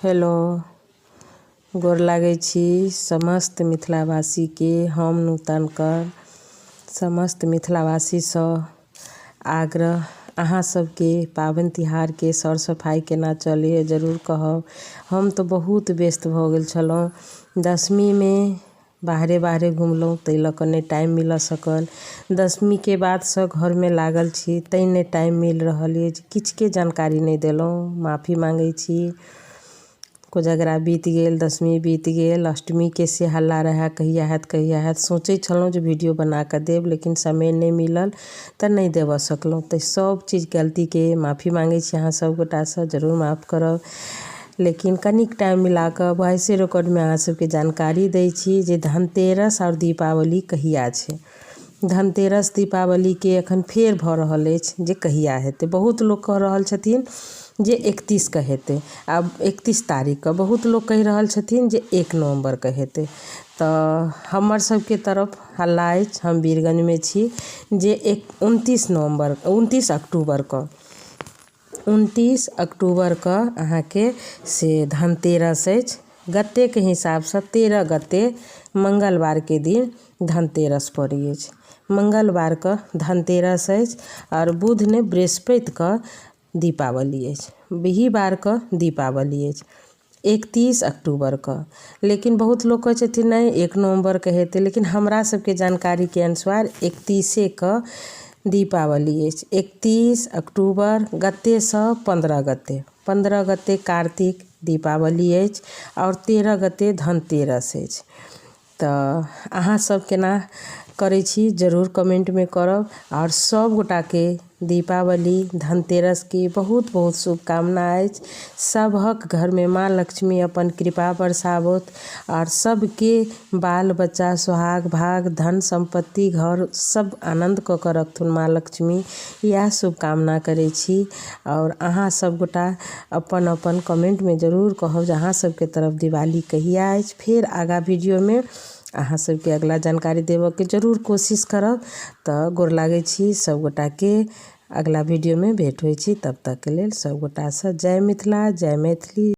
Hello, गोर लागै छी समस्त मिथिलावासीके। हम नूतन कर समस्त मिथिलावासीसँ आग्रह, अहाँ सबके पाबनि तिहारके सर सफाइ केना चलैए जरूर कहब। हम तऽ बहुत व्यस्त भऽ गेल छलहुँ। दशमीमे बाहरे बाहरे घुमलहुँ, ताहि लऽ कऽ नहि टाइम मिलऽ सकल। दशमीके बादसँ घरमे लागल छी, तैँ नहि टाइम मिल रहल अछि। किछुके जानकारी नहि देलहुँ, माफी माँगै छी। कोजगरा बीत गेल, दशमी बीत गेल, अष्टमीके से हल्ला रहए, कहिया हैत कहिया हैत। सोचै छलहुँ जे वीडियो बना कऽ देब, लेकिन समय नहि मिलल तऽ नहि देबऽ सकलहुँ। तऽ सभ चीज गलतीके माफी माँगै छी अहाँ सभ गोटासँ, जरूर माफ करब। लेकिन कनिक टाइम मिला कऽ वॉइसे रिकॉर्डमे अहाँ सबके जानकारी दै छी जे धनतेरस आओर दीपावली कहिया छै। धनतेरस दीपावलीके एखन फेर भऽ रहल अछि जे कहिया हेतै। बहुत लोक कहि रहल छथिन जे 31के हेतै, आब 31 तारीखके। बहुत लोक कहि रहल छथिन जे 1 नवम्बरके हेतै। तऽ हमर सबके तरफ हल्ला अछि, हम वीरगंजमे छी, जे 29 नवम्बर, 29 अक्टूबरके, 29 अक्टूबरके अहाँके से धनतेरस अछि। गत्तेके हिसाबसँ 13 गत्ते मंगलवारके दिन धनतेरस पड़ै अछि। मंगलवारके धनतेरस अछि आओर बुध नहि बृहस्पतिके दीपावली अछि। बिहीवारके दीपावली अछि 31 अक्टूबरके। लेकिन बहुत लोक कहै छथिन नहि, 1 नवम्बरके हेतै। लेकिन हमरा सबके जानकारीके अनुसार 31के दीपावली अछि। 31 अक्टूबर गत्तेसँ 15 गत्ते, 15 गत्ते कार्तिक दीपावली अछि आओर 13 गत्ते धनतेरस अछि। तऽ अहाँसभ केना करै छी, जरूर कमेन्टमे करब। आओर सभगोटाके दीपावली धनतेरसके बहुत बहुत शुभकामना अछि। सभक घरमे माँ लक्ष्मी अपन कृपा बरसाबथि आओर सबके बाल बच्चा सोहाग भाग धन सम्पत्ति घर सब आनन्द कऽ कऽ रखथुन माँ लक्ष्मी, इएह शुभकामना करै छी। आओर अहाँ सभगोटा अपन अपन कमेन्टमे जरूर कहब जे अहाँ सबके तरफ दिवाली कहिया अछि। फेर आगाँ वीडियोमे अहाँ सबके अगला जानकारी देबऽके जरूर कोशिश करब। तऽ गोर लागै छी सभगोटाके, अगला वीडियोमे भेँट होइ छी। तब तकके लेल सभगोटासँ जय मिथिला, जय मैथिली।